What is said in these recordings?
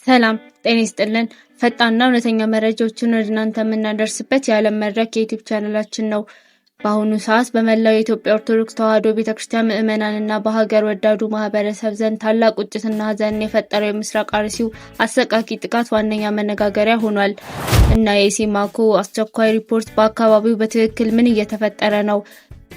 ሰላም ጤና ይስጥልን። ፈጣንና እውነተኛ መረጃዎችን ወደ እናንተ የምናደርስበት የዓለም መድረክ የዩቲዩብ ቻናላችን ነው። በአሁኑ ሰዓት በመላው የኢትዮጵያ ኦርቶዶክስ ተዋሕዶ ቤተክርስቲያን ምዕመናንና በሀገር ወዳዱ ማህበረሰብ ዘንድ ታላቅ ቁጭትና ሐዘንን የፈጠረው የምስራቅ አርሲው አሰቃቂ ጥቃት ዋነኛ መነጋገሪያ ሆኗል። እና የኢሰማኮ አስቸኳይ ሪፖርት በአካባቢው በትክክል ምን እየተፈጠረ ነው?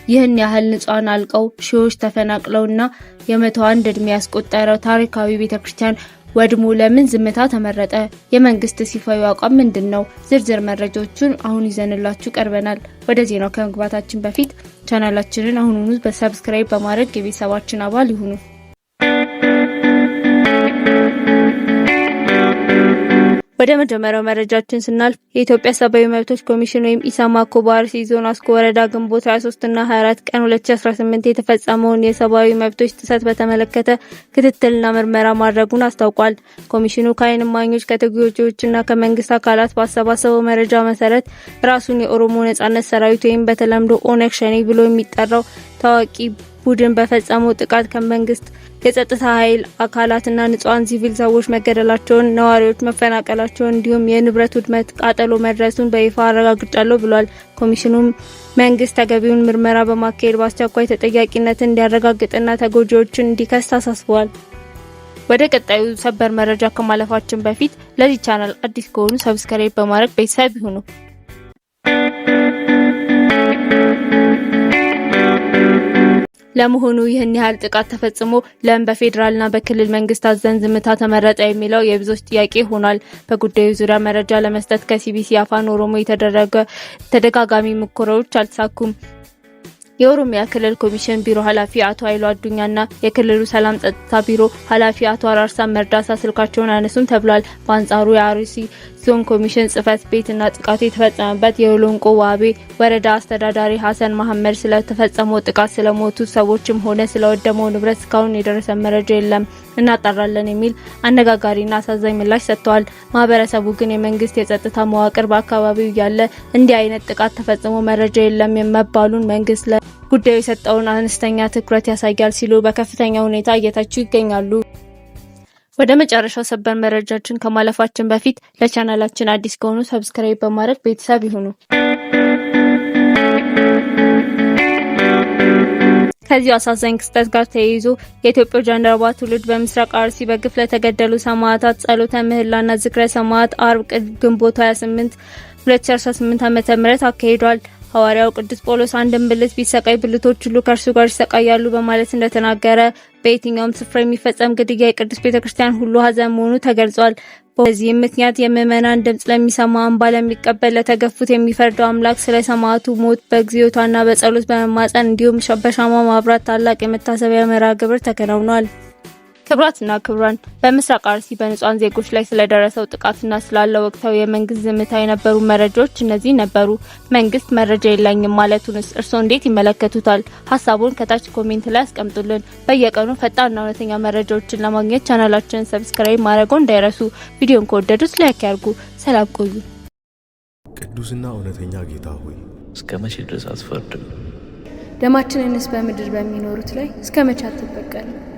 ይህን ያህል ንጹሐን አልቀው፣ ሺዎች ተፈናቅለውና የ101 ዕድሜ ያስቆጠረው ታሪካዊ ቤተክርስቲያን ወድሞ ለምን ዝምታ ተመረጠ? የመንግስት ይፋዊ አቋም ምንድን ነው? ዝርዝር መረጃዎቹን አሁን ይዘንላችሁ ቀርበናል። ወደ ዜናው ከመግባታችን በፊት ቻናላችንን አሁኑኑ በ subscribe በማድረግ የቤተሰባችን አባል ይሁኑ። ወደ መጀመሪያው መረጃችን ስናልፍ፣ የኢትዮጵያ ሰብአዊ መብቶች ኮሚሽን ወይም ኢሰማኮ በአርሲ ዞን አስኮ ወረዳ ግንቦት 23 እና 24 ቀን 2018 የተፈጸመውን የሰብአዊ መብቶች ጥሰት በተመለከተ ክትትልና ምርመራ ማድረጉን አስታውቋል። ኮሚሽኑ ከዓይን እማኞች፣ ከተጎጂዎችና ከመንግስት አካላት ባሰባሰበው መረጃ መሰረት ራሱን የኦሮሞ ነጻነት ሰራዊት ወይም በተለምዶ ኦነግ ሸኔ ብሎ የሚጠራው ታዋቂ ቡድን በፈጸመው ጥቃት ከመንግስት የጸጥታ ኃይል አካላትና ንጹሐን ሲቪል ሰዎች መገደላቸውን፣ ነዋሪዎች መፈናቀላቸውን እንዲሁም የንብረት ውድመት፣ ቃጠሎ መድረሱን በይፋ አረጋግጫለሁ ብሏል። ኮሚሽኑም መንግስት ተገቢውን ምርመራ በማካሄድ በአስቸኳይ ተጠያቂነትን እንዲያረጋግጥና ተጎጂዎችን እንዲከስ አሳስቧል። ወደ ቀጣዩ ሰበር መረጃ ከማለፋችን በፊት ለዚህ ቻናል አዲስ ከሆኑ subscribe በማድረግ ቤተሰብ ይሁኑ። ለመሆኑ ይህን ያህል ጥቃት ተፈጽሞ ለምን በፌዴራልና በክልል መንግስታት ዘንድ ዝምታ ተመረጠ የሚለው የብዙዎች ጥያቄ ሆኗል። በጉዳዩ ዙሪያ መረጃ ለመስጠት ከሲቢሲ አፋን ኦሮሞ የተደረገ ተደጋጋሚ ሙከራዎች አልተሳኩም። የኦሮሚያ ክልል ኮሚሽን ቢሮ ኃላፊ አቶ ኃይሉ አዱኛና የክልሉ ሰላም ጸጥታ ቢሮ ኃላፊ አቶ አራርሳ መርዳሳ ስልካቸውን አያነሱም ተብሏል። በአንጻሩ የአርሲ ዞን ኮሚሽን ጽህፈት ቤትና ጥቃቱ የተፈጸመበት የሆንቆሎ ዋቤ ወረዳ አስተዳዳሪ ሀሰን መሐመድ ስለተፈጸመው ጥቃት፣ ስለሞቱ ሰዎችም ሆነ ስለወደመው ንብረት እስካሁን የደረሰ መረጃ የለም፣ እናጣራለን የሚል አነጋጋሪና አሳዛኝ ምላሽ ሰጥተዋል። ማህበረሰቡ ግን የመንግስት የጸጥታ መዋቅር በአካባቢው እያለ እንዲህ አይነት ጥቃት ተፈጽሞ መረጃ የለም መባሉን መንግስት ለጉዳዩ የሰጠውን አነስተኛ ትኩረት ያሳያል ሲሉ በከፍተኛ ሁኔታ እየተቹ ይገኛሉ። ወደ መጨረሻው ሰበር መረጃችን ከማለፋችን በፊት ለቻናላችን አዲስ ከሆኑ subscribe በማድረግ ቤተሰብ ይሁኑ። ከዚሁ አሳዛኝ ክስተት ጋር ተያይዞ የኢትዮጵያ ጃንደረባ ትውልድ በምስራቅ አርሲ በግፍ ለተገደሉ ሰማዕታት ጸሎተ ምህላና ዝክረ ሰማዕት አርብ ግንቦት 28 2018 ዓ.ም አካሂዷል። ሐዋርያው ቅዱስ ጳውሎስ አንድን ብልት ቢሰቃይ ብልቶች ሁሉ ከእርሱ ጋር ይሰቃያሉ በማለት እንደተናገረ በየትኛውም ስፍራ የሚፈጸም ግድያ የቅዱስ ቤተክርስቲያን ሁሉ ሐዘን መሆኑ ተገልጿል። በዚህም ምክንያት የምዕመናን ድምጽ ለሚሰማ፣ እንባ ለሚቀበል፣ ለተገፉት የሚፈርደው አምላክ ስለ ሰማዕቱ ሞት በግዚዮታና በጸሎት በመማጸን እንዲሁም በሻማ ማብራት ታላቅ የመታሰቢያ መርሃ ግብር ተከናውኗል። ክቡራትና ክቡራን፣ በምስራቅ አርሲ በንጹሃን ዜጎች ላይ ስለደረሰው ጥቃትና ስላለው ወቅታዊ የመንግስት ዝምታ የነበሩ መረጃዎች እነዚህ ነበሩ። መንግስት መረጃ የለኝም ማለቱንስ እርስዎ እንዴት ይመለከቱታል? ሀሳቡን ከታች comment ላይ አስቀምጡልን። በየቀኑ ፈጣንና እውነተኛ መረጃዎችን ለማግኘት ቻናላችንን subscribe ማድረግዎን እንዳይረሱ። ቪዲዮን ከወደዱት like ያርጉ። ሰላም ቆዩ። ቅዱስና እውነተኛ ጌታ ሆይ፣ እስከ መቼ ድረስ አትፈርድም? ደማችንንስ በምድር በሚኖሩት ላይ እስከ መቼ አትበቀልም?